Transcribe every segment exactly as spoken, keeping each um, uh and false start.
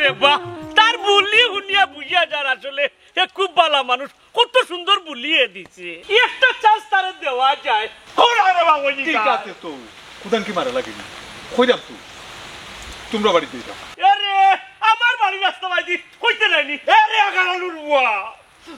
রে বা, তার বুলি হুনিয়া বুঝিয়া যার আসলে হে খুব ভালা মানুষ, কত সুন্দর বুলিয়ে দিছে। একটা চান্স তারে দেওয়া যায়। কোন আরে বাবা, ওই ঠিক আছে তো, কুদান কি মারা লাগেনি? কইরাম তো, তোমরা বাড়িত যাইতাম। আরে, আমার বাড়ি রাস্তা বাইদি কইতে নাইনি। আরে, আগালালুর বুয়া,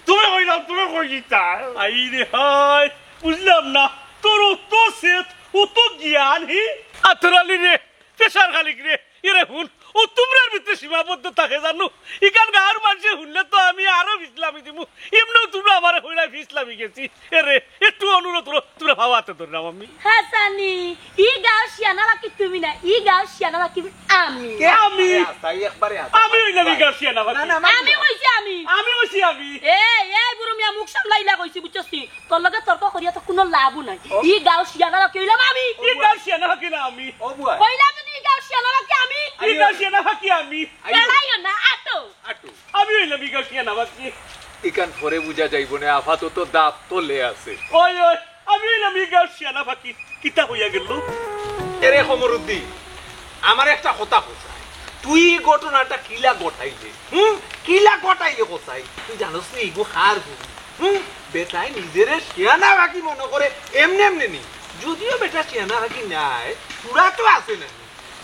তুমি কইলাম, তুমি কই দিতা? আই রে হায়, বুঝলাম না, তোর অত সেত, অত জ্ঞান, হি? আতর আলী রে, পেশার খালিক রে, এরে হুন, ও তোমরার ভিতরে সীমাবদ্ধ থাকে জানো। ইখান গাঁওর মানষে হুনলে তো আমি আরো ফিসলামি দিমু। এমনেও তোমরা আমারে কইরা ফিসলামি গেছি। এরে, একটু অনুরোধ করো, তোমরা ভাবাতে ধরলাম আমি। হাসানি, ই গাঁওর শিয়ানা বাকি তুমি না, ই গাঁওর শিয়ানা বাকি আমি। কে? আমি। আরে, আস্তা, এই একবারে আস্তা। আমি হইলাম ই গাঁওর শিয়ানা বাকি। না, না, আমি না। কইছি আমি। আমি কইছি আমি। এই, এই বুড়ো মিয়া, মুখ সামলাইলা কইছি, বুঝছস নি? তোর লগে তর্ক করিয়া তো কোনো লাভও নাই। ও। ই গাঁওর শিয়ানা বাকি হইলাম আমি। ই গাঁওর শিয়ানা বাকি না আমি। ও বুয়া। কইলাম যদি ই গাঁওর শিয়ানা বাকি আমি। ই গাঁওর শিয়ানা বাকি আমি। আইও। বেড়াইও না, আটো। আটো। আমি হইলাম ই গাঁওর শিয়ানা বাকি। ইখান পরে বুঝা যাইব না, আপাতত দাঁত তলে আছে। ওই, ওই, আমি হইলাম ই গাঁওর শিয়ানা বাকি। কিতা হইয়া গেল? এরে কমরুদ্দিন, আমার একটা কথা কছাই, তুই ই ঘটনাটা কিলা ঘটাইলে? হুম, কিলা ঘটাইলে কছাই? তুই জানোস নি ইগু কার গুরু? হুম, বেটায় নিজেরে শিয়ানা বাকি মনে করে এমনে এমনে নি। যদিও বেটা শিয়ানা বাকি নাই, তোরা তো আছে না।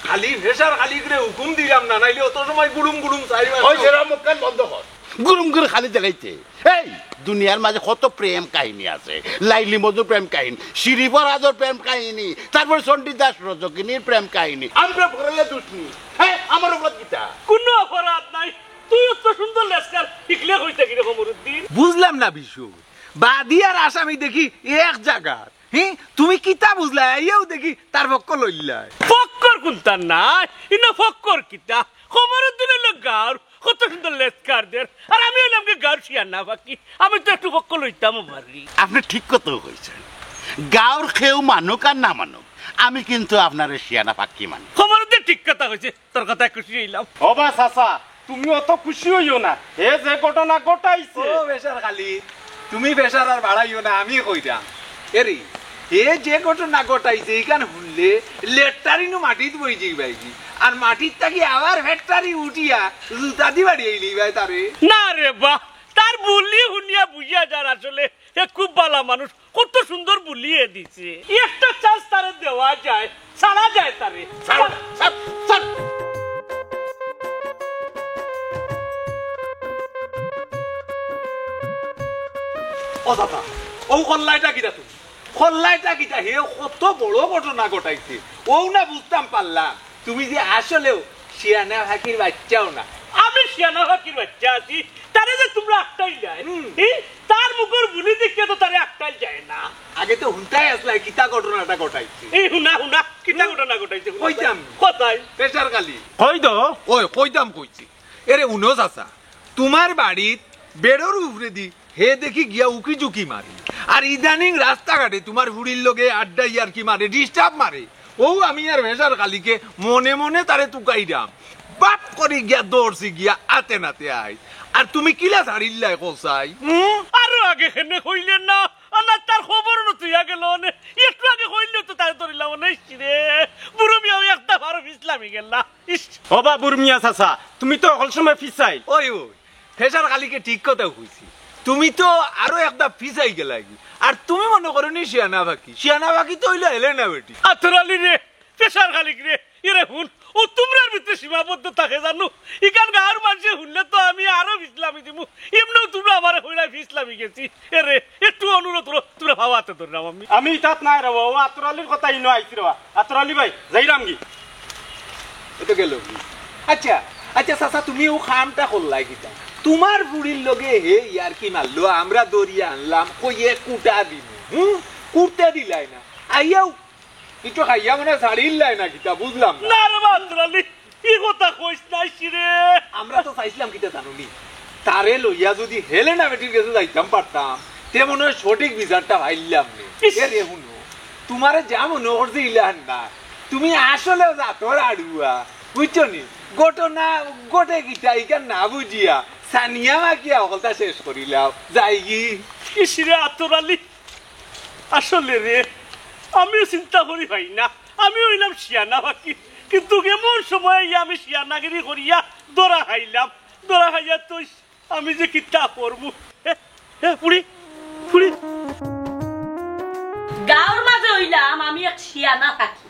খালি পেশার খালিকরে হুকুম দিলাম না, নাইলে অত সময় গুড়ুম গুড়ুম চাইবা। ওই যেরা মুখখান বন্ধ কর। গুরুম গুরু খালি দেখাইতে। এই দুনিয়ার মাঝে কত প্রেম কাহিনী আছে, লাইলি মজনুর প্রেম কাহিনী, শিরিফ আর আজর প্রেম কাহিনী, তারপরে চণ্ডীদাস রজকিনীর প্রেম কাহিনী। আমি প্রেম করাইলে দুষ নি। হ্যাঁ, আমার অপরাধ কিতা? কোনো অপরাধ নাই। তুই অত সুন্দর লেকচার শিখলে কইতে কিরে কমরুদ্দিন? বুঝলাম না বিষয়। বাদী আর আসামি দেখি এক জাগাত। হি, তুমি কিতা বুঝলায়? আইয়াও দেখি তার পক্ষ লইলায়। ফক্কর কুনতা নাই, ইনো ফক্কর কিতা? কমরুদ্দিন হইলো গাঁওর, কত সুন্দর লেকচার দের। আর আমি হইলাম কি গাঁওর শিয়ানা বাকি, আমি তো একটু পক্ষ লইতামও পারি। আপনি ঠিক কথা কইছেন, গাঁওর কেউ মানুক আর না মানুক, আমি কিন্তু আপনারে শিয়ানা বাকি মানি। কমরুদ্দিন ঠিক কথা কইছে, তোর কথায় খুশি হইলাম। ও বা চাচা, তুমি অত খুশি হইও না, হে যে ঘটনা ঘটাইছে। ও পেশার খালিক, তুমি পেশার আর বাড়াইও না, আমি কইরাম। এরে, হে যে ঘটনা ঘটাইছে, ইখান হুনলে লেট্টারিনু মাটিত বই যাইবায়গি। আর মাটিত থাকি আবার ফেট্টারি উঠিয়া জুতা দি বাড়ি আইলিবায় তারে। না রে বা, তার বুলি হুনিয়া বুঝিয়া যার আসলে হে খুব ভালা মানুষ। কত সুন্দর বুলিয়ে দিছে। একটা চান্স তারে দেওয়া যায়, ছাড়া যায় তারে। ছাড়, ছাড়, ছাড়। ও দাদা, ও কল্লাইটা কিতা তুমি? কল্লাইটা কিতা? হে কত বড় ঘটনা ঘটাইছে, ও না বুঝতাম পারলাম। তুমি যে আসলেও শিয়ানা ফাকির বাচ্চাও না। আমি শিয়ানা ফাকির বাচ্চা আছি, তারে যে তোমরা আটকাইলায়, হুম। এই তার মুখর বুলি দেখিয়া তো তারে আটকাইল যায় না। আগে তো হুনতায় আসলায় কিতা ঘটনাটা ঘটাইছে। এই হুনা, হুনা, কিতা হুম। ঘটনা ঘটাইছে, হুনা। কইতাম। কোথায়? পেশার খালিক। কই দো? ওই, কইতাম কইছি। এরে, হুনো চাচা, তোমার বাড়িত বেড়র উপরেদি হে দেখি গিয়া উকি ঝুঁকি মারে। আর ইদানিং রাস্তাঘাটে তোমার ফুড়ির লগে আড্ডা ইয়ারকি মারে, disturb মারে। ও আমি আর পেশার খালিকে মনে মনে তারে তুকাইরাম। বাপ করি গিয়া দৌড়ছি গিয়া আতে নাতে আই। আর তুমি কিলা ছাড়িল্লায় কছাই? হুম? আরো আগে কেনে কইলে না? আল্লাহ, তার খবর না তুই আগে লনে। একটু আগে কইলে তো তারে ধরিলাম না, ইস রে। বুড়ো মিয়াও একটা বারো ফিসলামি গেল না। ইস। ও বা বুড়ো মিয়া চাচা, তুমি তো হকল সময় ফিসাই। ওই, ওই। পেশার খালিকে ঠিক কথা কইছি। তুমি তো আরো একটা ফিসাই গেলাগি। আর তুমি মনে করো নি শিয়ানা ফাকি। শিয়ানা ফাকি তো হইলো হেলেনা বেটি। আতর আলী রে, পেশার খালিক রে, এরে হুন, ও তোমরার ভিতরে সীমাবদ্ধ থাকে জানো। ইখান গাঁওর মানষে হুনলে তো আমি আরো ফিসলামি দিমু। এমনেও তোমরা আমারে কইরায় ফিসলামি গেছি। এরে, একটু অনুরোধ করো, তোমরা ভাবাতে ধরলাম আমি। আমি ইতাত নাই রে বা, ও আতর আলীর কথা ইনো আইছি রে বা। আতর আলী ভাই, যাইরাম গি। এ তো গেল কি? আচ্ছা, আচ্ছা চাচা, তুমি ও কামটা করলায় কিতা? তোমার ফুড়ির লগে হে ইয়ারকি মারলো, আমরা ধরিয়া আনলাম, কইয়ে কুটা দিমু। হুম? কুটতে দিলায় না। আইয়াও কিছু খাইয়া মনে ছাড়িল্লায় না কিতা, বুঝলাম না। না রে বা আতর আলী, ই কথা কইস না, ইস রে। আমরা তো চাইছিলাম কিতা জানো নি? তারে লইয়া যদি হেলেনা বেটির গেছে যাইতাম পারতাম, তে মনে হয় সঠিক বিচারটা পাইলাম নে। ইস। এ রে হুনো, তোমারে যা মনে করছে ইলাহান না, তুমি আসলেও জাতর আড়ুয়া, বুঝছো নি? ঘটনা ঘটে কিতা ইখান না বুঝিয়া সানিয়া মাখিয়া হকলতা শেষ করিলাও। যাইগি। ইস রে আতর আলী, আসলে রে, আমিও চিন্তা করি পাই না, আমি হইলাম শিয়ানা ফাকি। কিন্তু এমন সময় আমি শিয়ানাগিরি করিয়া ধরা খাইলাম, ধরা খাইয়া তো আমি যে কিতা করমু। এ, এ, ফুড়ি, ফুড়ি। গাঁওর মাঝে অইলাম আমি এক শিয়ানা ফাকি,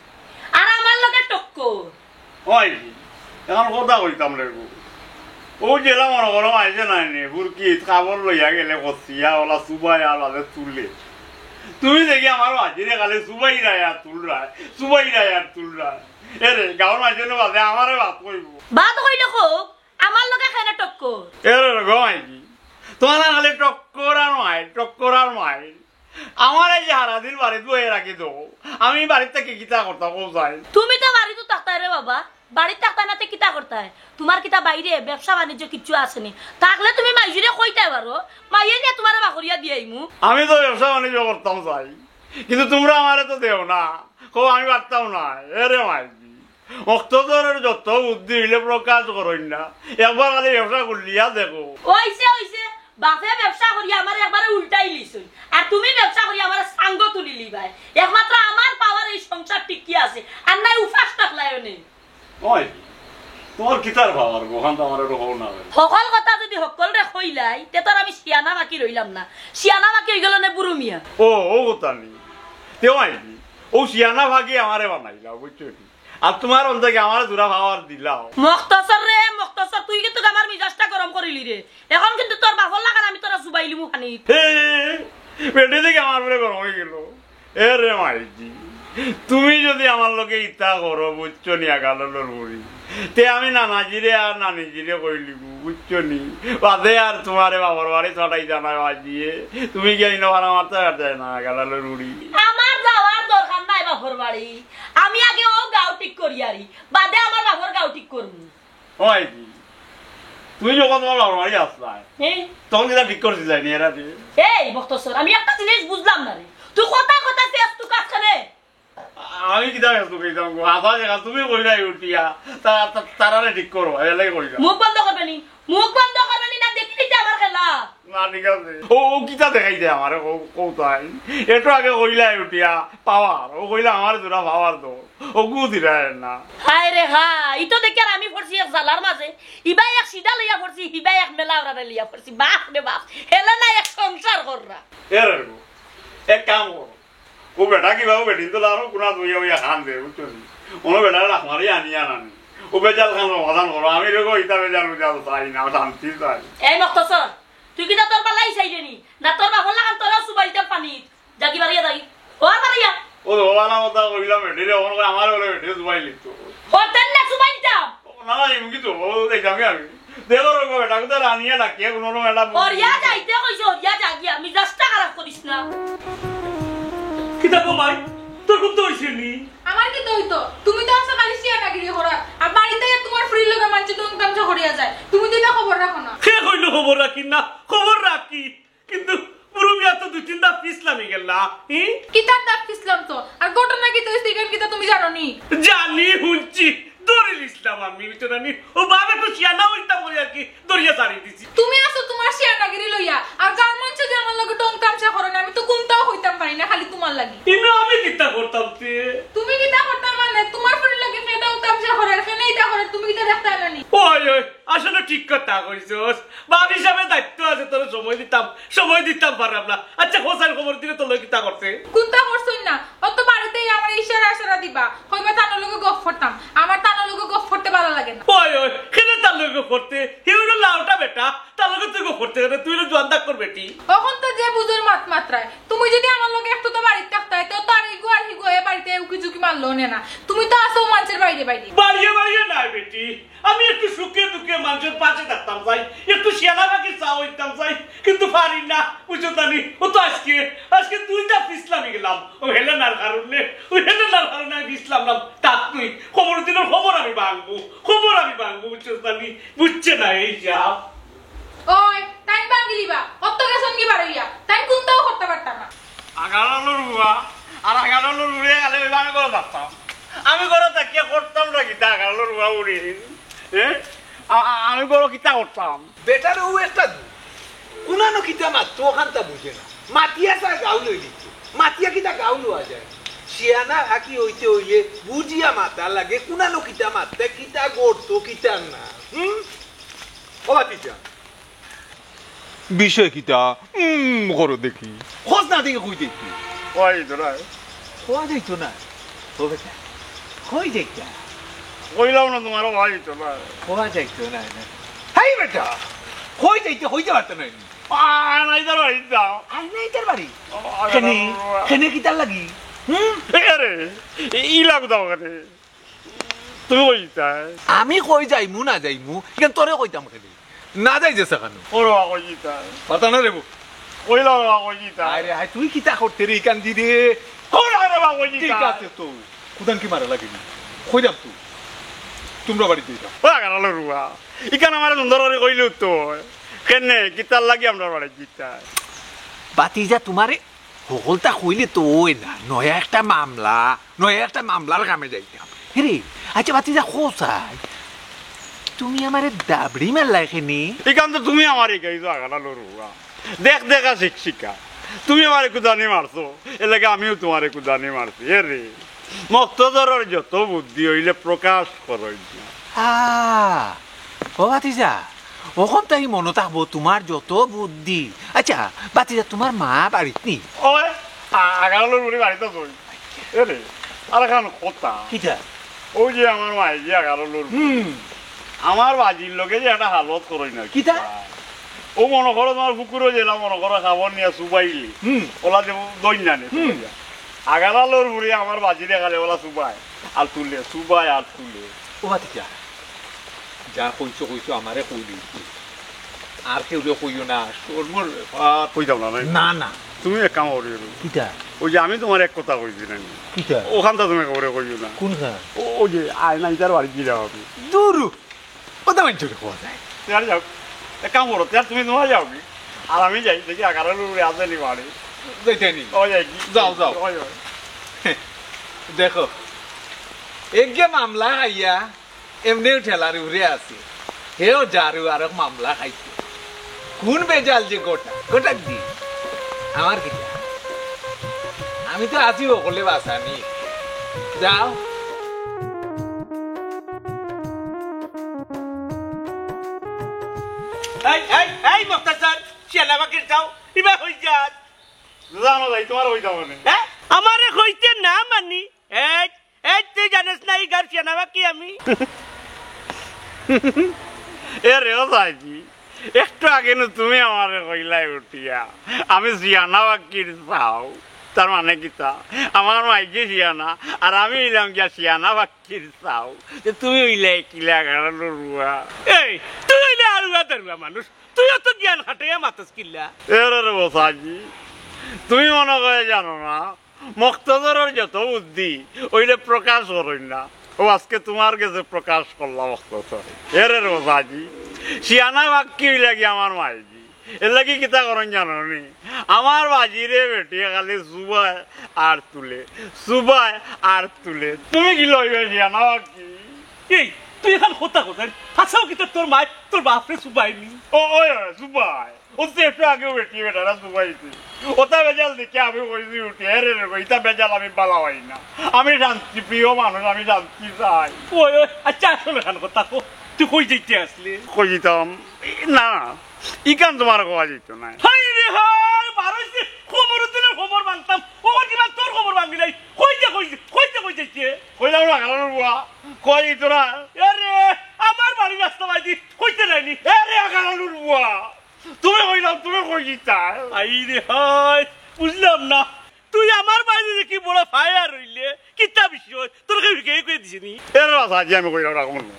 আর আমার লগে টক্কর। ওই, এখন কথা কইতাম রে গো। ও জেলা মনে করো আইছে নাই নে, বুরকিত কাপড় লইয়া গেলে কষিয়া ওলা সুবাই আর বাদে তুলে। তুমি দেখি আমার বাজিরে খালি সুবাই রায় আর তুল রায়, সুবাই রায় আর তুল রায়। এ রে, গাঁওর মাঝে নে বাদে আমারে বাদ কইব। বাদ কইলে কো, আমার লগে কেনে টক্কর? এ রে গো মাইজি, তোমার খালি টক্কর আর মাইর, টক্কর আর মাইর। আমারে যে হারা দিন বাড়িত বইয়া রাখি দেও, আমি বাড়িত থাকি কিতা করতাম, কও চাই? তুমি তো বাড়িত থাকতায় রে বাবা, বাড়িত থাকতায় না তে কিতা করতায়? তোমার কিতা বাইরে ব্যবসা বাণিজ্য কিচ্ছু আছে নি? থাকলে তুমি মাইজিরে কইতায় পারো, মাইয়ে নিয়া তোমারে বাকরিয়া দিয়াইমু। আমি তো ব্যবসা বাণিজ্য করতাম চাই, কিন্তু তোমরা আমারে তো দেও না, কও আমি পারতাম না। এ রে মাইজি, মক্তসরর যত বুদ্ধি অইলে প্রকাশ করইন না, একবার খালি ব্যবসা খুলিয়া দেখো। অইছে, অইছে, বাপে ব্যবসা করিয়া আমারে একবারে উল্টাইলিছইন, আর তুমি ব্যবসা করিয়া আমারে সাঙ্গ তুলিলিবায়। একমাত্র আমার পাওয়ার এই সংসার টিকি আছে, আর নাই উপাস থাকলায় অনে। ওই, তোমার কিতার পাওয়ার গো, অখান তো আমার একটু কও না। হকল কথা যদি হকলরে কইলাই, তে তো আর আমি শিয়ানা ফাকি রইলাম না। শিয়ানা ফাকি অইগেলো নে বুরু মিয়া। ও, ও কথা নি। তে ওই, ও শিয়ানা ফাকি আমারে বানাইলা, বুঝছো নি? আর তোমার অন্তকে আমারে জুড়া পাওয়ার দিলাও। মক্তসর রে, মক্তসর, তুই কিন্তু আমার মিজাজটা গরম করিলি রে। এখন কিন্তু তোর বাপর লাখান আমি তোরে চুবাইলিমু পানিত। হে, বেটি দেখি আমার উপরে গরম অইগেলো। এ রে মাইজি, তুমি যদি আমার লগে ইতা করো, বুঝছো নি, আগালর বুড়ি, তে আমি নানাজিরে আর নানিজিরে কইলিমু, বুঝছো নি? বাদে আর তোমারে বাপর বাড়ি ছড়াই জানায় বাজিয়ে, তুমি গিয়া ইনো ভাড়া মারতে পারতে না, আগালর বুড়ি। আমার যাওয়ার দরকার নাই বাপর বাড়ি, আমি আগে ও গাঁও ঠিক করিয়ারি, বাদে আমার বাপর গাঁও ঠিক করমু। ওই কি? তুই যখন তোমার বাবার বাড়ি আসলায়, হ্যাঁ। তখন কিতা ঠিক করছিলায় নি এরা দিয়ে? এই মক্তসর, আমি একটা জিনিস বুঝলাম না রে। তুই কথা কথা শেষ তুই কাজ করে। আমি কিতা শেষ তুই কইতাম গো? হাছা জাগা তুমি কইলাই উঠিয়া, তা, তা, তারারে ঠিক করো, এলাই কইতাম। মুখ বন্ধ করবে নি, মুখ বন্ধ করবে নি, না দেখি নিতে আমার খেলা। না, ঠিক আছে। ও, ও কিতা দেখাই দে আমারে, ও, ও তাই। একটু আগে কইলাই উঠিয়া, পাওয়ার। ও কইলা আমার জোড়া পাওয়ার দো। ও গু দিরা না। হায় রে হায়, ই তো দেখি আর আমি পড়ছি এক জালার মাঝে। ইবা এক সিধা লইয়া পড়ছি, হিবা এক মেলা ওরা লইয়া পড়ছি। বাপ রে বাপ, হেলে না এক সংসার কররা। এ রে গো, এক কাম করো। ও বেটা কিবা ও বেটিন তো লারো কোনা দুইয়া উইয়া খান দে, বুঝছো নি? ওনো বেটা রাখ মারি আনিয়া নানি। ও বেজাল খান সমাধান করো। আমি রে গো, ইতা বেজাল বেজাল চাই না, শান্তি চাই। এই মক্তসর, তুই কিতা তোর বালাই চাইরে নি? না তোর বাপর লাখান তোরাও চুবাইতে পানিত। যাগি বাড়িয়া যাগি। ও আর বাড়িয়া। ও তো বালা কথা কইলাম বেটি রে, ওখানে আমার বলে বেটি চুবাই লিখতো। ও তেন না চুবাই দিতাম। ও না, না, এমন কিছু, ও দেখলাম আমি। দেখো রে গো, বেটা, কোথায় রানিয়া ডাকিয়া কোনো রকম একটা হরিয়া যাইতে কইছে, হরিয়া যাগিয়া। মিজাজটা খারাপ করিস না। কিতা গো মাই? তোর খুব তো হইছে নি? আমার কিতা অইতো? তুমি তো আছো খালি শিয়ানাগিরি করার। আর বাড়িত আইয়া তোমার ফুড়ির লগে মানষে ঢং তামশা করিয়া যায়। তুমি তো ইতা খবর রাখো না। কে কইলো খবর রাখি না? খবর রাখি। কিন্তু বুরু মিয়া তো দুই তিনটা পিছলামি গেলা। হি? কিতার দাগ পিছলাম তো? আর ঘটনা কিতা অইছে ইখান কিতা তুমি জানো নি? জানি, হুনছি। ধরি লিছলাম আমি, বুঝছো না নি? ও বাবা তো শিয়ানা অইতাম বলে আর কি। ধরিয়া ছাড়ি দিছি। তুমি আছো তোমার শিয়ানাগিরি লইয়া, আর গাঁওর মানষে যে আমার লগে ঢং তামশা করে না, আমি তো কুনটাও কইতাম পারি না, খালি তোমার লাগি। ইনো আমি কিতা করতাম তে? তুমি কিতা করতাম মানে, তোমার ফুড়ির লগে কে ঢং তামশা করে, কে ইতা করে, তুমি কিতা দেখতায় না নি? ওই, ওই, আসলে ঠিক কথা কইছস। বাপ হিসাবে দায়িত্ব আছে, তোরে সময় দিতাম, সময় দিতাম পারলাম না। আচ্ছা, হোসেন খবর দিলে তোর লগে কিতা করছে? কুনটা করছইন না, ও তো বাড়িতেই আমার ইশারা ইশারা দিবা, কইবা তার লগে গপ করতাম, আমার তার লগে গপ করতে ভালা লাগে না। ওই, ওই, কেনে তার লগে গপ করতে? হি অইলো লাউটা বেটা, তার লগে তুই গপ করতে কেনে? তুই অইলো জোয়ান ডাক্তার বেটি। অখন তো যে বুঝোর মাত মাতরায়। তুমি যদি আমার লগে একটু তো বাড়িত থাকতায়, তো তার ইগু আর হিগু এ বাড়িতে উকি ঝুঁকি মারলো নে না। তুমি তো আছো মানষের বাইরে বাইরে। বাড়িয়ে বাড়িয়ে নাই বেটি, আমি একটু সুখে দুঃখে মানষের পাশে থাকতাম চাই, একটু শিয়ানা ফাকির চা অইতাম চাই, কিন্তু পারি না, বুঝছো জানি। ও তো আজকে, আজকে দুইটা পিছলামি গেলাম, ও হেলেনার কারণে, ও হেলেনার কারণে আমি পিছলাম না। থাক তুই, খবর দিলে খবর আমি ভাঙবো, খবর আমি ভাঙবো, বুঝছো জানি, বুঝছে না এই যা। ওই, তাইন ভাঙিলিবা, অত গেছইন কি বারইয়া, তাইন কুনটাও করতা পারতা না। আগালর বুয়া, আর আগালর বুড়ে গেলে ওই আমি করে থাকতাম। আমি করে থাকিয়া করতাম না কিতা আগালর বুয়া উড়ি? হ্যাঁ? আ-, আ-, আমি করে কিতা করতাম? বেটার ও একটা দু-, কুনানো কিতা মাততো অখানতা বুঝে না। মাতিয়া তার গাউল অই দিচ্ছে। মাতিয়া কিতা গাউল অওয়া যায়? শিয়ানা ফাকি অইতে অইলে বুঝিয়া মাতা লাগে, কুনানো কিতা মাততা, কিতা করতো, কিতা না। হুম? ও ভাতিজা, বিষয় কিতা? হুম, করো দেখি। খোঁজ না দেখি কই দেখি? কই তো না। কওয়া যাইতো না। ও বেটা, কই যাইতা? কইলাম না তোমার কই তো না। কওয়া যাইতো না, না। হেই বেটা, কই যাইতে, কইতে পারতো না। আ-, আয়নাইদার বাড়ি যাও। আয়নাইদার বাড়ি? ও, আয়নাইদার কেনে? বাড়ি। কেনে কিতার লাগি? হুম? এ রে, ই লাগু দাও কেনে? তুমি কই যাইতায়? আমি কই যাইমু না যাইমু, ইখান তোরে কইতাম কেনে? না যাই যে সেখানে। ওরে বাবা, কই যাইতায়? পাতা না রে বউ। কইলা ওরে বাবা, কই যাইতায়? আরে, আয়, তুই কিতা করতে রে ইখান দি রে? কই আরে বাবা, কই যাইতায়? ঠিক আছে তো। কুদান কি মারা লাগেনি? কইলাম তো। তোমরা বাড়িত যাইতাম। ও, আগারালো রুয়া। ইখান আমারে সুন্দর করি কইলে তো। কেনে, কিতার লাগি আমরা বাড়িত যাইতায়? বাতিজা তোমারে হকলতা কইলে তো অয় না, নয়া একটা মামলা, নয়া একটা মামলার কামে যাইতাম। হেরে, আচ্ছা বাতিজা কও চাই, তুমি আমারে দাবড়ি মারলায় কেনে? ইখান তো তুমি আমারে কইছো আগারালো রুয়া। দেখ দেখা শিক্ষিকা, তুমি আমারে কুদানি মারছো, এর লাগি আমিও তোমারে কুদানি মারছি। এরে, মক্তদরর যত বুদ্ধি অইলে প্রকাশ করইন না। আ, ও বাতিজা, অখন তাই মনো থাকবো তোমার যত বুদ্ধি। আচ্ছা, বাতিজা তোমার মা বাড়িত নি? ওই, আ-, আগারালোর বুড়ি বাড়িত আছইন। এরে, আর এখান কথা। কিতা? ওই যে আমার মাই যে আগারালোর বুড়ি। হুম। আমার বাজির লগে যে একটা হালত করইন না। কিতা? ও মনো করো তোমার পুকুরো যেলা মনো করো খাবার নিয়া চুবাইলে। হুম। ওলা যে দইন জানে, হুম। চুবাইয়া। আগারালোর বুড়ি আমার বাজিরে খালে ওলা চুবায়। আর তুলে, চুবায় আর তুলে। ও বাতিজা, যা কইছো কইছো, আমারে কই দিছি। আর কেউরে কইও না, সর্বর ব্যাপার। কইতাম না, নাই? না, না। তুমি এক কাম করিও। কিতা? ওই যে আমি তোমারে এক কথা কইছি না নি? কিতা? ওখানটা তুমি খবরে কইও না। কোনখান? ও, ওই যে আয়নাইদার বাড়ি গিরা হবে। দূর। কথা মানছো রে, কথা যায়। তে আর যাও। এক কাম করো, তে আর তুমি তোমার যাও কি? আর আমি যাই, দেখি আগারালোর বুড়ি আছে নি বাড়ি। যাইতে নি? ও যাই কি? যাও, যাও। ওই, ওই। দেখো, এগে মামলা আইয়া এমনেও ঠেলার উপরে আছে, হেও জারু আরক মামলা খাইছে। কোন বেজাল যে গোটা, গোটা দি। আমার কিতা? আমি তো আছি হকলে বাঁচানি। যাও। এই, এই, এই, মুক্তার স্যার, শিয়ানা বাকির যাও, ইবা হই যাত। জানো যাই, তোমার হই যাবো না। হ্যাঁ? আমারে কইতে না মানি? এই, এই, তুই জানিস না, এই গার শিয়ানা বাকি আমি। এ রে, ও সাইজি, একটু আগে নু তুমি আমারে কইলাই উঠিয়া, আমি শিয়ানা বাক্কির চাও। তার মানে কিতা? আমার মাইজি শিয়ানা, আর আমি অইলাম গিয়া শিয়ানা বাক্কির চাও। যে তুমি অইলে কিলা গাড়া লড়ুয়া। এই, তুই অইলে আড়ুয়া দাড়ুয়া মানুষ। তুইও তো জ্ঞান খাটাইয়া মাতস কিলা? এরে রে বসাজি, তুমি মনো করে জানো না, মক্তদরর যত বুদ্ধি, অইলে প্রকাশ করইন না। ও আজকে তোমার গেছে প্রকাশ করলাম মক্তদর। এরে রে বসাজি, শিয়ানা বাক্কি অইলা গি আমার মাইজি। এর লাগি কিতা করইন জানো নি? আমার বাজিরে বেটিয়ে খালি চুবায় আর তুলে, চুবায় আর তুলে। তুমি কিলা অইবে শিয়ানা বাক্কি? এই, তুই এখান কথা কথা, হাছাউ কিতা তোর মায় তোর বাপরে চুবায়নি? ও, ওই, ওই, চুবায়। ও তো একটু আগেও বেটিয়ে বেটারা চুবাইছে। ওটা বেজাল দেখে আমি কইছি উঠি, "এরে রে, ইটা বেজাল আমি বালা পাই না। আমি শান্তি প্রিয় মানুষ, আমি শান্তি চাই।" ওই, ওই, আচ্ছা, আসলে এখান কথা কো, তুই কই যাইতে আসলি? কই যাইতাম? না, না, ইখান তোমার কওয়া যাইতো না। হায় রে হায়, বার অইছে, কমরুদ্দিনর কমর ভাঙতাম। ও কিবা তোর কমর ভাঙি নাই। কই যে, কই যে, কই যে, কই যাইতে? কইলাম না, কারণ বুয়া, কই যাইতো না। আরে, আমার বাড়ির রাস্তা বাইদি, কইতে নাইনি। আরে, কারণ বুয়া, তুমি কইলাম, তুমি কই যাইতা? হায় রে হায়, বুঝলাম না। তুই আমার বাইরে দেখি বড় ফায়ার অইলে, কিতা বিষয়? তোর কেউ হিকে কই দিছে নি? এরে বাবা, আজি আমি কইলাম রাখুন।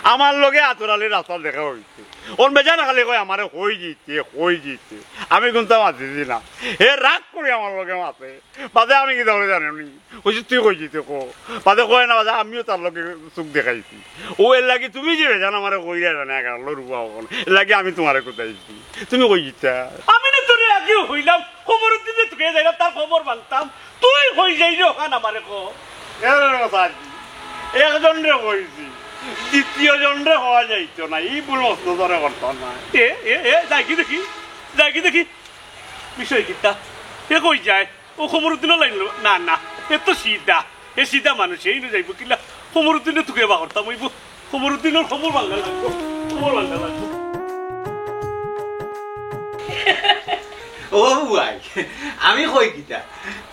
আমার লগে আতর আলীর রাস্তা দেখা অইছে। অন বেজান খালি কয় আমারে কই যাইতে, কই যাইতে। আমি কুন্তা মাতিছি না। হে রাগ করি আমার লগে মাতে। বাদে আমি কিতা করি জানো নি? কইছি, "তুই কই যাইতে ক।" বাদে কয় না, বাদে আমিও তার লগে চোখ দেখাইছি। ও এর লাগি তুমি যে বেজান আমারে কইরা জানে, এগারো লড়ুয়া অখন। এর লাগি আমি তোমারে কোথায় তুমি কই যাইতা? আমি না তোরে আগেও কইলাম, কমরুদ্দিনে তোকে যাইলাম, তার কমর ভাঙতাম। তুই কই যাইরে অখান আমারে ক। এর কথা আর কি? একজনরে কইছি, দ্বিতীয় জনরে কওয়া যাইতো না, ই ভুল মস্ত ধরে করতো না। এ, এ, এ, যাই কি দেখি, যাই কি দেখি। বিষয় কিতা? এ কই যায়? ও কমরুদ্দিনও লাইন লো। না, না, এ তো সিধা। এ সিধা মানুষ, এই নু যাইব কিলা? কমরুদ্দিনে তুকে বা করতাম অইব। কমরুদ্দিনর কমর ভাঙ্গা লাগব। কমর ভাঙ্গা লাগব। ও ভাই, আমি কই কিতা?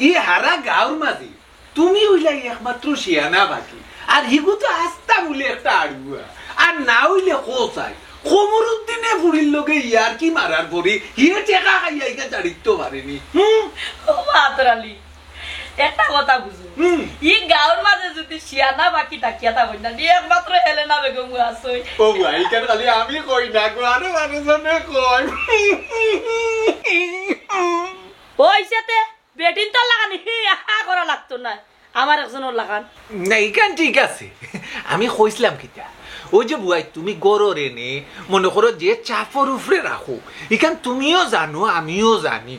ই হারা গাঁওর মাঝে তুমি অইলাই একমাত্র শিয়ানা বাকি। আর হিগু তো আস্তা বুলে একটা আড়ুয়া। আর না অইলে কও চাই, কমরুদ্দিনে ফুড়ির লগে ইয়ারকি মারার পরে হিয়ে টেকা খাইয়া ইগা জাড়িত পারেনি। হুম? ও আতর আলী, একটা কথা বুঝো। হুম। ই গাঁওর মাঝে যদি শিয়ানা বাকি থাকিয়া থাকইন না, ই একমাত্র হেলেনা বেগম আছইন। ও ভাই, ইখান খালি আমি কই না গো, আরো মানুষজনে কয়। অইছে তে, বেটিন্তর লাখান হি হা করা লাগতো না, আমার একজনর লাখান। না, ইখান ঠিক আছে। আমি কইছিলাম কিতা, ওই যে বুয়াই, তুমি গরর এনে মনে করো যে চাপর উপরে রাখো, ইখান তুমিও জানো, আমিও জানি।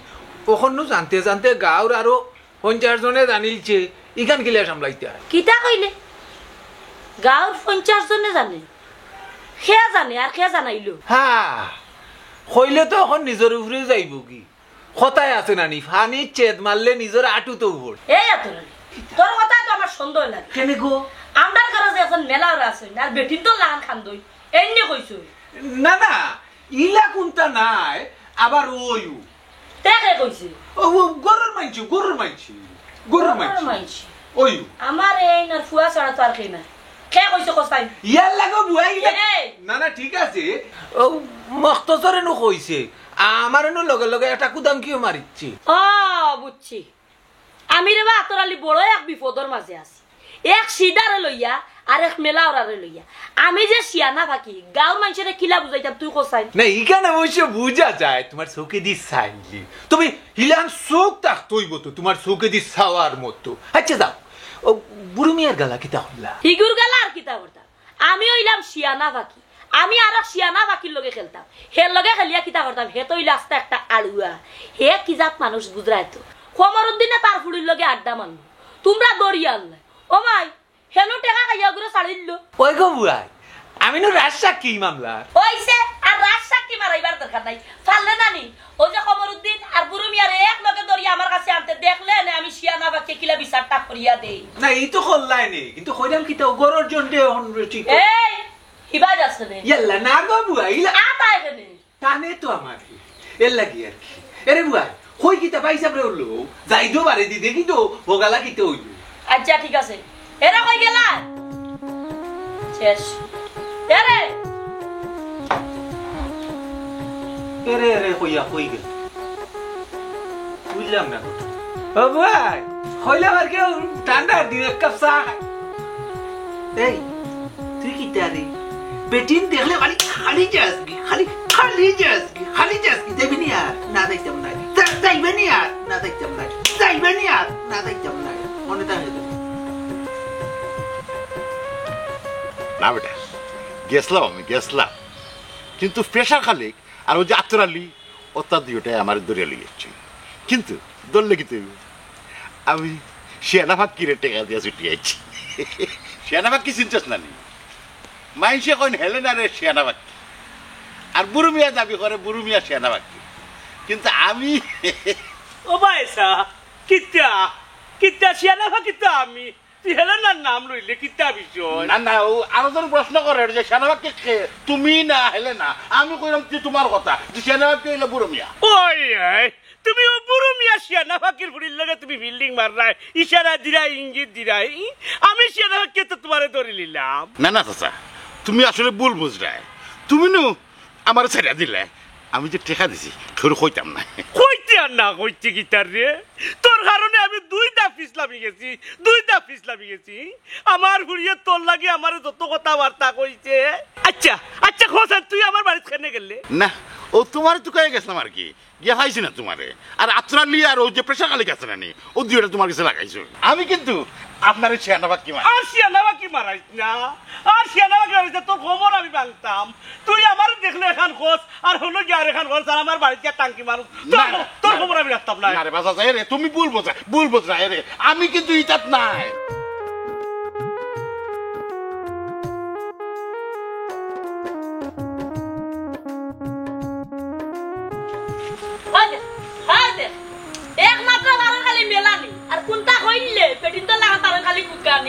অখন নু জানতে জানতে গাঁওর আরো পঞ্চাশ জনে জানিলছে, ইখান কিলা সামলাইতা? কিতা কইলে? গাঁওর পঞ্চাশ জনে জানে? কে জানে আর কে জানাইলো? হ্যাঁ, কইলে তো অখন নিজর উপরেউ যাইবগি। কথায় আছে না নি, ফানির ছেদ মারলে নিজর আটুত পড়ে। এই আতর আলী, তোর কথায় তো আমার সন্দেহ লাগে। কেনে গো? আমরার ঘরো যে একজন মেলাওরা আছইন, আর বেটিন্তর লাখান খান্দইন, এমনে কইছইন। না, না, ইলা কুন্তা নায়, আবার ওইও। তে কে কইছে? ও, ও, গরর মাইনষে, গরর মাইনষে, গরর গরর মাইনষে। মাইনষে। ওইও। আমার এইন আর ফুয়া ছাড়া তো আর কেউ নাই। কে কইছে কছাইন? ইয়ার লাগো বুয়াই গিলা। এই! না, না, ঠিক আছে। ও, মখতসরে নু কইছে। আমারে নু লগে লগে একটা কুদামকিও মারিছে। ও, বুঝছি। আমি রে বা আতর আলী বড় এক বিপদর মাঝে আছি। এক সিধারে লইয়া আর এক মেলাওরারে লইয়া। আমি যে শিয়ানা বাকি, গাঁওর মানষরে কিলা বুঝাইতাম তুই কছাইন? না, ইখান অবশ্য বুঝা যায়, তুমার চউখেদি চাইলে। তবে হিলান চউখ থাকতো অইবো তো, তুমার চউখেদি চাওয়ার মতো। আচ্ছা যাও, ও বুরু মিয়ার গালা কিতা করলা? হিগুর গালা আর কিতা করতাম? আমি অইলাম শিয়ানা বাকি, আমি আরক শিয়ানা বাকির লগে খেলতাম। হের লগে খেলিয়া কিতা করতাম? হে তো অইলা আস্তা একটা আড়ুয়া। হে কি জাত মানুষ বুঝরায় তো। কমরুদ্দিনে তার ফুড়ির লগে আড্ডা মারলো, তুমরা দরিয়া আনলে। ও মাই, হেনো টেকা খাইয়া ওগুরে ছাড়িল্লো। ওই গো বুয়াই, আমি নু রাজসাক্ষী মামলার। অইছে, আর রাজসাক্ষী মারাইবার দরকার নাই। পারলে না নি? ও যে কমরুদ্দিন আর বুরু মিয়ারে এক লগে দরিয়া আমার কাছে আনতে দেখলে নে আমি শিয়ানা বাকি কিলা বিচারটা করিয়া দেই। না, ই তো করলাই নে, কিন্তু কইরাম কিতা, ও গরর জন্ডে অখন ঠিক। এই, হিবাজ আছে নে। ইয়াল্লা, না গো বুয়া, ইলা। আ, তাই কেনে? টানে তো আমার। এর লাগি আর কি। এরে বুয়া, কই কিতা পাইছাব রে হলো? যাই দো বারে দি দেখি তো, ভোগালা কিতা অইলো। আচ্ছা, ঠিক আছে। এরা কই গেলা? শেষ। এরে! এরে, এরে, কইয়া, কই গেল? বুঝলাম না কথা। ও ভাই, কইলাম আর কি, ঠান্ডার দিন এক কাপ চা খাই। এই, তুই কিতা রে? বেটিন দেখলে খালি, খালি যাস কি? খালি, খালি যাস কি? খালি যাস কি? যাইবে নি আর? না যাইতাম না। যা-, যাইবে নি আর? না যাইতাম না। যাইবে নি আর? না যাইতাম না। মনে থাকে তো। না বেটা, গেছলাম আমি, গেছলাম। কিন্তু প্রেশার খালিক আর ওই যে আতর আলী, ওতা দুইটায় আমারে ধরিয়া লইয়া আইছে। কিন্তু ধরলে কিতা অইবো? আমি শিয়ানা ফাক্কিরে টেকা দিয়া ছুটি আইছি। শিয়ানা ফাক্কি চিনছস না নি? মাইনষে কইন হেলেনারে শিয়ানা ফাক্কি। আর বুরু মিয়া দাবি করে বুরু মিয়া শিয়ানা ফাক্কি। কিন্তু আমি ও ভাই সা, কিতা? কিতা শিয়ানা ফাক্কি তো আমি? তুই হেলেনার নাম লইলে কিতা বিষয়? না, না, ও আরো জন প্রশ্ন করে যে শিয়ানা ফাক্কি কে? তুমি না হেলেনা? আমি কইলাম তুই তোমার কথা, যে শিয়ানা ফাক্কি অইলো বুরু মিয়া। ওই, ওই, তুমি ও বুরু মিয়া শিয়ানা ফাক্কির ফুড়ির লগে তুমি ফিল্ডিং মাররায়, ইশারা দিরায়, ইঙ্গিত দিরায়, ই? আমি শিয়ানা ফাক্কি তো তোমারে ধরি নিলাম। না, না, চাচা, তুমি আসলে ভুল বুঝরায়। তুমি নু আমারে ছাড়িয়া দিলে, আমি যে টেকা দিছি, কেউরে কইতাম না। কইতে আর না কইতে কিতার রে? তোর কারণে আমি দুইটা পিছলামি গেছি, দুইটা পিছলামি গেছি। আমার ফুড়িয়ে তোর লাগি আমারে যত কথাবার্তা কইছে। আচ্ছা, আচ্ছা, কছাইন, তুই আমার বাড়িত কেনে গেলে? না, ও তোমারে তুকাইয়া গেছলাম আর কি, গিয়া পাইছি না তোমারে। আর আতর আলী আর ওই যে প্রেশার খালিক আছে না নি, ও দুইটা তোমার গেছে লাগাইছে। আমি কিন্তু আপনারে শিয়ানা ফাক্কি মারি। আর শিয়ানা ফাক্কি মারাইস না, আর শিয়ানা ফাক্কি মারাইস না, তোর কমর আমি ভাঙতাম। তুই আমারে দেখলে এখান কস, আর হলো গিয়া আর এখান কস, আর আমার বাড়িত গিয়া টাঙ্কি মারুস। তোর না, না, তোর না, কমর আমি রাখতাম না। না রে বাবা, যাই রে, তুমি ভুল বুঝা, ভুল বুঝরায় রে। আমি কিন্তু ইতাত নাই। হয় দে, হয় দে। একমাত্র ভালো খালি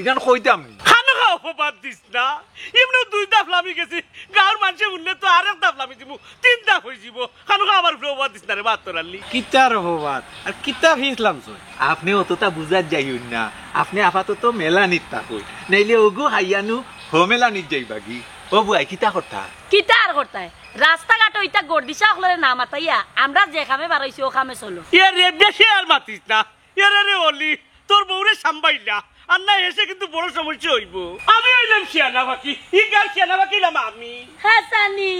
ইখান কইতাম নি। খানো খাও অপবাদ দিস না। এমনেও দুই দাফ লামি গেছি, গাঁওর মানষে হুনলে তো আরেক দাফ লামি দিমু, তিন দাফ অইযিবো। খানো খাও আমার উপরে অপবাদ দিস না রে, বাহাত্তর আলী। কিতার অপবাদ? আর কিতা ফিস লামছইন? আপনে অততা বুঝাত যাইন না, আপনে আপাতত মেলানিত থাকইন, নাইলে অগু হাইয়ানু হো মেলানিত যাইবাগি। ও বুয়াই, কিতা কথা? কিতা আর করতায়? রাস্তাঘাটো ইতা গর্দিশা অকলরে না মাতাইয়া আমরা যে কামে বারইছি অউ কামে চলো। এ রে, বেশি আর মাতিস না। এ রে, রে অলি, তোর বউরে সাম্বাইলা। আর না হেষে কিন্তু বড় সমস্যা অইবো। আমি অইলাম শিয়ানা পাখি, ই গাঁওর শিয়ানা পাখি অইলাম আমি। হাসানি,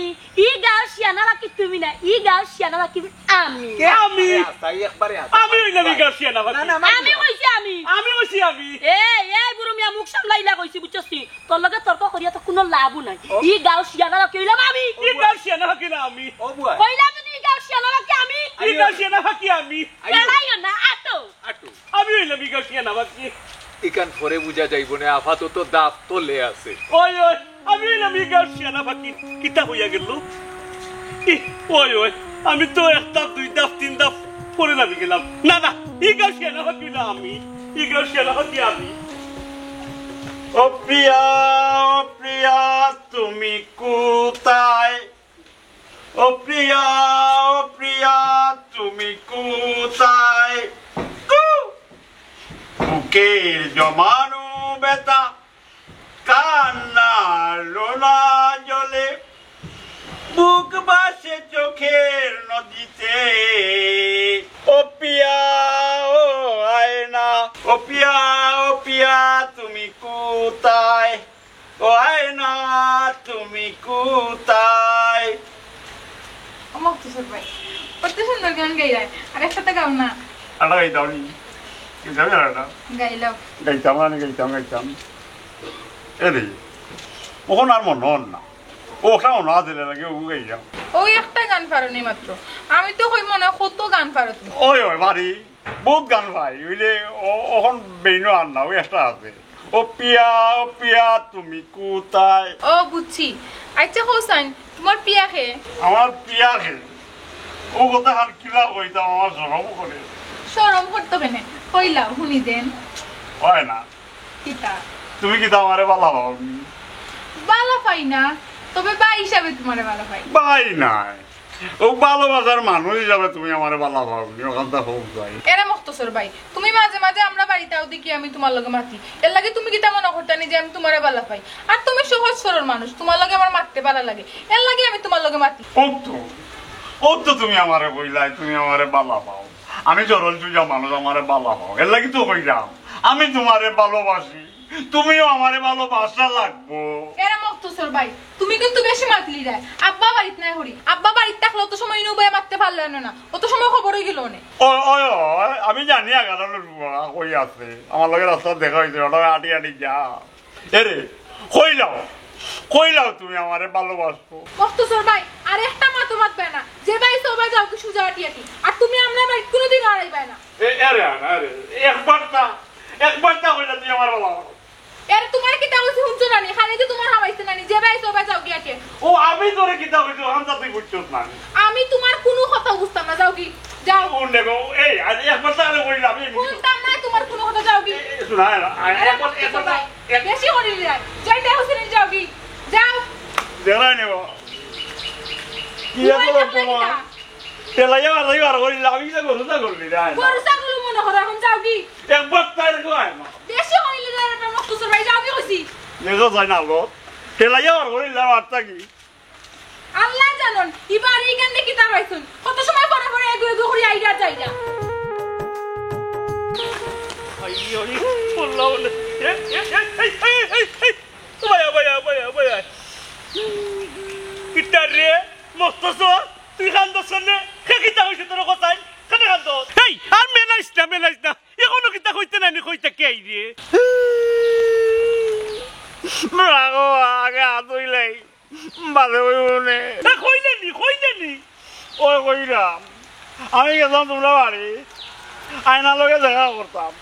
ই গাঁওর শিয়ানা পাখি তুমি না, ই গাঁওর শিয়ানা পাখি আমি। কে? আমি। আস্তা, এই একবারে আস্তা। আমি অইলাম ই গাঁওর শিয়ানা পাখি। না, না, আমি কইছি আমি। আমি কইছি আমি। এই, এই বুরু মিয়া, মুখ সামলাইলা কইছি, বুঝছস নি? তোর লগে তর্ক করিয়া তো কুনু লাভও নাই। ও। ই গাঁওর শিয়ানা পাখি অইলাম আমি। ই গাঁওর শিয়ানা পাখি না আমি। ও বুয়া। কইলাম যদি ই গাঁওর শিয়ানা পাখি আমি। ই গাঁওর শিয়ানা পাখি আমি। আইও। বেড়াইও না, আটো। আটো। আমি অইলাম ই গাঁওর শিয়ানা পাখি। ইখান পরে বুঝা যাইবো নে, আপাতত দাফ তলে আছে। ওই, ওই, আমি অইলাম ই গাঁওর শিয়ানা পাখি। কিতা অইয়া গেল? ই, ওই, ওই, আমি তো এক দাফ, দুই দাফ, তিন দাফ পরে লামি গেলাম। না, না, ই গাঁওর শিয়ানা পাখি না আমি। ই গাঁওর শিয়ানা পাখি আমি। ও প্রিয়া, ও প্রিয়া, তুমি কোথায়? ও প্রিয়া, ও প্রিয়া, তুমি কোথায়? কু! বুকের জমানো ব্যথা, কান্নার লোনা জলে, বুক ভাসে চোখের নদীতে। ও পিয়া, ও আয়না, ও পিয়া, ও পিয়া, তুমি কোথায়? ও আয়না, তুমি কোথায়? ও মকতসর ভাই, কত সুন্দর গান গাইলায়, আর একটা তো গাও না। আটা গাইতাম নি? গাইতাম না আটা? গাইলাও। গাইতাম, আমি গাইতাম, গাইতাম। এ রে, অখন আর মনো অর না। ও একটা মনো আছিল, এর আগে ও গাইলাম। ওই একটা গান পারো নি মাত্র। আমি তো কই মনে হয় কত গান পারো তুমি। ওই, ওই, পারি। বহুত গান পাই, অইলে অ-, অখন বেইনো আর না, ওই একটা আছে। ও পিয়া, ও পিয়া, তুমি কোথায়? ও, বুঝছি। আচ্ছা, হোসাইন, তোমার পিয়া কে? আমার পিয়া কে? ও কথা আর কিলা কইতাম, আমার শরম করে। শরম করতো কেনে? কইলাও, হুনি দেন। হয় না। কিতা? তুমি কিতা আমারে বালা পাও নি? বালা পাই না, তবে ভাই হিসাবে তোমারে বালা পাই। ভাই নাই। ও ভালোবাসার মানুষ হিসাবে তুমি আমারে বালা পাও নি, অখানতা কও চাই। এরে মকতসর ভাই, তুমি মাঝে মাঝে আমরা বাড়িত আও দেখি আমি তোমার লগে মাতি। এর লাগি তুমি কিতা মনো করতা নি যে আমি তোমারে বালা পাই? আর তুমি সহজ সরল মানুষ, তোমার লগে আমার মাততে বালা লাগে। এর লাগি আমি তোমার লগে মাতি। ও তো, ও তো তুমি আমারে কইলায়, তুমি আমারে বালা পাও। আমি সরল সুজা মানুষ, আমারে বালা পাও। এর লাগি তো কইলাম, আমি তোমারে ভালোবাসি। তুমিও আমারে ভালোবাসা লাগবো। এরে মকতসর ভাই, তুমি কিন্তু বেশি মাতলিরায়। আব্বা বাড়িত নাই হরি। আব্বা বাড়িত থাকলে অত সময় ইনো বইয়া মাততে পারলে না, না। অত সময় খবর অই গেল অনে। ও, ও, ও, আমি জানি আগালালো রুয়া কই আছে। আমার লগে রাস্তাত দেখা অইছে, ওটা আটি আটি যা। এরে, কইলাও। কইলাও তুমি আমারে ভালোবাসো। মখতসর ভাই, আর একটা মাতো মাতবায় না। যেবায় ইচ্ছা অউবায় যাওগি সুজা আটি আটি। আর তুমি আমরার বাড়িত কুনুদিন আর আইবায় না। এ, আরে, আরে, আরে, একবার না, একবার না কইলা তুই আমার বাবা। এরে তুমারে কিতা কইছি হুনছো না নি? খালি যে তুমার হামাইছে না নি? যেবায় ইচ্ছা অউবায় যাওগি আটি আটি। ও, আমি তোরে কিতা কইছি, অখানতা তুই বুঝছস না নি? আমি তুমার কুনু কথা বুঝতাম না, যাওগি। যাও। কোন দেখো, এই, আরে একবার তাহলে কইলা আমি হুনতাম না তুমার কুনু কথা, যাওগি। এ, এ, শোনা, আরে, আরে, একবার, একবার, ভাই, এক- বেশি করিলিরায়। যাইতায় কইছি নি, যাওগি। যাও। দেরাই নেব। কি এত তোমার লোক কিতা? তোমার? তেলাইয়া মারাই বার করিলা, আমি কিতা গরু ছাগল নি, যায় না। গরু ছাগল মনো করো, অখন যাওগি। একবার তাই রেখো আয় না। বেশি করিলিরায়, মখতসর ভাই, যাওগি কইছি। দেখো, যায় না লোক। তেলাইয়া বার করিলা, আর থাকি। আল্লায় জানইন, ইবার ই গানে কিতা পাইছইন। কত সময় পরে পরে এগু এগু করি আইরা যাইরা। আই, আই, বললাম না। এ, এ, এ, এই, এই, এই, এই, এই। ও ভাই, ও ভাই, ও ভাই, ও ভাই। কিতা রে, মখতসর, তুই কান্দস কেনে? কে কিতা কইছে তোর কথায়? কেনে কান্দস? এই, আর মেলাইস না, মেলাইস না। অখনো কিতা কইতে নায় নি, কইতা কে আইরে? রাখো, আগে হাত ধুইলাই। বাদে অইবো নে। এ, কইলে নি, কইলে নি। ওই কইরাম, আমি গেছলাম তুমরার বাড়ি, আয়নার লগে দেখা করতাম।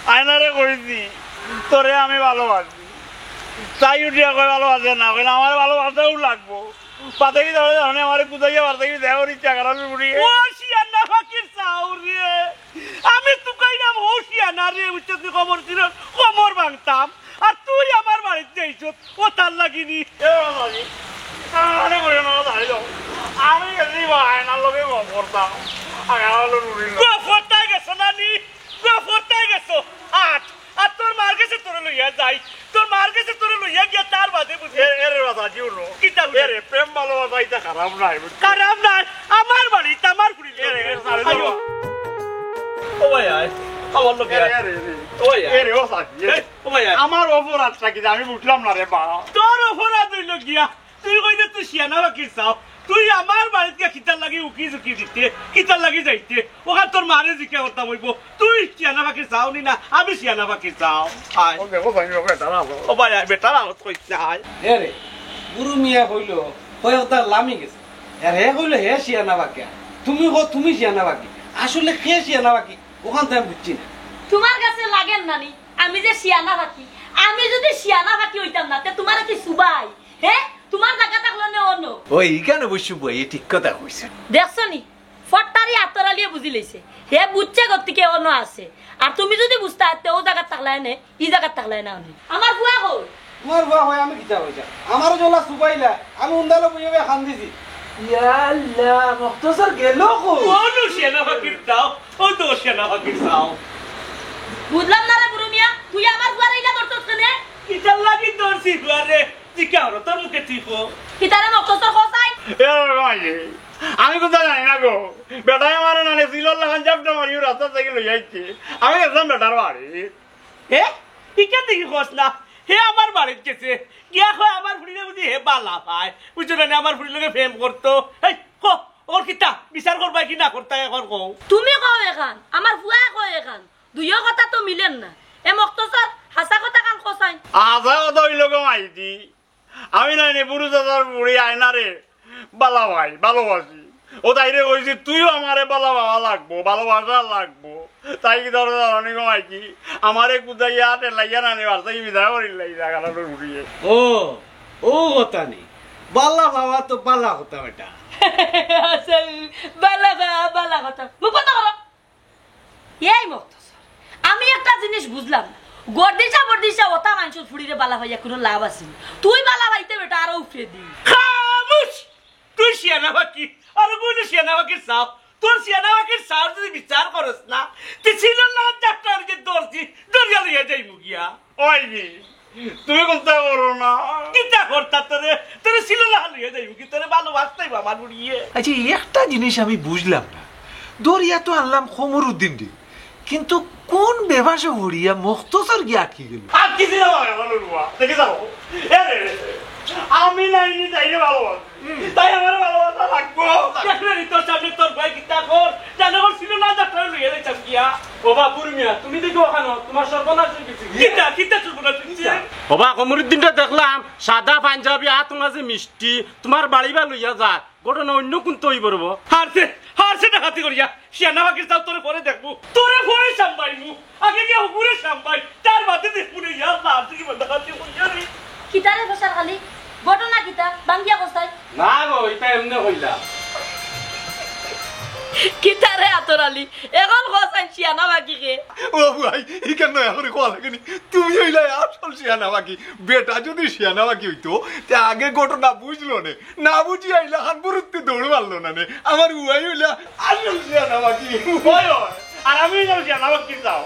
আয়নারে কইছি, "তোরে আমি ভালোবাসি।" তাই উঠিয়া কয়, "ভালোবাসে না।" কইলাম, "আমারে ভালোবাসাও লাগবো।" পাতে কি তাহলে জানো, আমারে কুদাইয়া বাড়তে কি দেখা করি, ইচ্ছা করার ঘুরিয়ে। ও শিয়ানা পাখির চাউরে, আমি তুকাইলাম, ও শিয়ানা রে, বুঝছস নি, কমর চিরর, কমর ভাঙতাম। আর তুই আমার বাড়িত আইছস, ও তার লাগি নি। এ বাবাজি, আরে করে না, দাঁড়িয়ে যাও। আমি গেছি বা আয়নার লগে গপ করতাম। আর আমার লগে উড়িল। গপ করতায় গেছো না নি? গপ করতায় গেছো? আট। আর তোর মার গেছে তোরে লইয়া যাই। তোর মার গেছে তোরে লইয়া গিয়া তার বাদে বুঝি। এ, এরে বাবাজি, উনো। কিতা উনো? এরে, প্রেম ভালোবাসা ইতা খারাপ নায়, বুঝছো? খারাপ নায়। আমার বাড়িত, আমার ফুড়ি এরে, এরে, আইও। ও ভাই, আয়। আমার লগে এরে, আয়। এরে, এরে। ও ভাই, আয়। এরে, ও সাথী, এরে। এই, ও ভাই, আয়। আমার অপরাধটা কি যে আমি বুঝলাম না রে বা। তোর অপরাধ অইলো গিয়া, তুই কইলে তুই শিয়ানা পাখির চাও, তুই আমার বাড়িত গিয়া কিতার লাগি উকি ঝুঁকি দিতে, কিতার লাগি যাইতে, অখান তোর মারে জিকা করতাম অইবো, তুই শিয়ানা পাখির চাও নি না, আমি শিয়ানা পাখির চাও। আয়। ও দেখো ভাই, ও বেটার আলো। ও ভাই, আয়, বেটার আলো কইস না, আয়। এ রে, গুরু মিয়া কইলো, কয়েকটা লামি গেছে। আর হে কইলো, হে শিয়ানা পাখি। তুমি কও, তুমি শিয়ানা পাখি। আসলে কে শিয়ানা পাখি? অখান তো আমি বুঝছি না। তোমার গেছে লাগের না নি, আমি যে শিয়ানা পাখি, আমি যদি শিয়ানা পাখি অইতাম না, তে তোমারে কি চুবাই? হে? তোমার জাগা থাকলো নে অনো। ওই, ইখান অবশ্য বইয়ে ঠিক কথা কইছে। দেখছো নি? ফট্টারি আতর আলিয়ে বুঝি লইছে। হে বুঝছে গতিকে অনো আছে। আর তুমি যদি বুঝতায়, তে অউ জাগাত থাকলায় নে, ই জাগাত থাকলায় না অনে। আমার ফুয়া কই? তোমার ফুয়া কই, আমি কিতা কইতাম? আমারও জ্বলা চুবাইলা, আমি উন্দালো বইয়ে বইয়ে কান্দিছি। ইয়া আল্লাহ, মখতসর গেল কই? অউ তো শিয়ানা পাখির চাও, অউ তো শিয়ানা পাখির চাও। বুঝলাম না রে বুরু মিয়া, তুই আমার ফুয়ারে ইলা ধরছস কেনে? কিতার লাগি ধরছি ফুয়ারে? জিকা করো, তোর মুখে তুই কো। কিতারে মখতসর কও চাই? এ ভাই, আমি কুন্তা জানি না গো। বেটায় আমারে নানে সিলর লাখান জাপটা মারিও রাস্তা থাকি লই আইছে। আমি গেছলাম বেটার বাড়ি। এ? ইখান দেখি কস না। হে আমার বাড়িত গেছে। গিয়া কয় আমার ফুড়িরে বুঝি হে বালা পায়। বুঝছো না নি, আমার ফুড়ির লগে প্রেম করতো। এই, কও, অখন কিতা? বিচার করবায় কি না করতায় অখন কও। তুমি কও এখান, আমার ফুয়ায় কয় এখান। দুইও কথা তো মিলের না। এ মখতসর, হাছা কথাখান কও চাই। হাছা কথা অইলো গো মাইতি। আমি নায় নি বুরু চাচার ফুড়ি আয়নারে বালা পাই, ভালোবাসি। অউ তাইরে কইছি, তুইও আমারে বালা পাওয়া লাগবো, ভালোবাসা লাগবো। তাই কিতা করছে জানো নি গো মাইতি? আমারে কুদাইয়া ঠেলাইয়া নানে বাড়ি থাকি বিদায় করিলাই, জাগাটা ঘুরিয়ে। ও, অউ কথা নি। বালা পাওয়া তো বালা কথা বেটা। আচ্ছা, বালা পাওয়া বালা কথা। মুখ বন্ধ করো। এই মখতসর, আমি একটা জিনিস বুঝলাম না। গর্দিশা বর্দিশা অতা মানষর ফুড়িরে বালা পাইয়া কুনু লাভ আছে নি? তুই বালা পাইতে বেটা আরো উফরে দি। খামুশ! তুই শিয়ানা পাখি, আর কুনু শিয়ানা পাখির চাও। তোর শিয়ানা পাখির চাওর যদি বিচার করস না, তে সিলর লাখান জাপটা আনিয়া ধরছি, ধরিয়া লইয়া যাইমু গিয়া। ওই নি, তুমি কুন্তা করো না। কিতা করতা তোরে? তোরে সিলর লাখান লইয়া যাইমু কি? তোরে ভালোবাসতায় আমার ফুড়িয়ে। আচ্ছা, এই একটা জিনিস আমি বুঝলাম না। ধরিয়া তো আনলাম কমরুদ্দিনরে, কিন্তু কোন বেবাসে পড়িয়া মখতসর গিয়া আটকি গেল? আটকিছি না বাবা, আমার বাবা। দেখি যাও। এ রে, আমি নায় নি তাইরে ভালোবাসি। তাই আমারে ভালোবাসা লাগবো। দেখলে নি তোর সামনে তোর ভাই কিতা কর? জানো কর না, ডাক্তার লইয়া যাইতাম গিয়া। ও বাপুর মিয়া, তুমি দেখো ওখানো, তোমার সর্বনাশ অই গেছে। কিতা, কিতা সর্বনাশ অইছে? ও বা, কমরুদ্দিনরে দেখলাম, সাদা পাঞ্জাবি, আত মাঝে মিষ্টি, তোমার বাড়ি বা লইয়া যা। ঘটনা অইন্য কুন্তা অইবো রে বা। হারছে, হারছে ডাকাতি করিয়া। শিয়ানা বাকির চাও, তোরে পরে দেখমু, তোরে পরে সামবাইমু। আগে গিয়া হুকুরে সামবাই, তার বাদে দেখমু রে। ইয়া আল্লাহ, হারছে কিবা ডাকাতি করিয়া রে। কিতারে বসার খালি? ঘটনা কিতা? বাঙ্গিয়া কছাই। না গো, ইতা এমনে কইলাম। কিতারে আতর আলী? এখন কছাই শিয়ানা বাকি কে? ও ভাই, ইখান নয়া করি কওয়া লাগেনি। তুমি অইলা আসল শিয়ানা বাকি। বেটা যদি শিয়ানা বাকি অইতো, তে আগে ঘটনা বুঝলো নে। না বুঝি আইলা খান বুরুত্তি দৌড় মারলো না নে। আমার উয়াই অইলা আসল শিয়ানা বাকি। ওই, ওই, আর আমি অইলাম শিয়ানা বাকি যাও।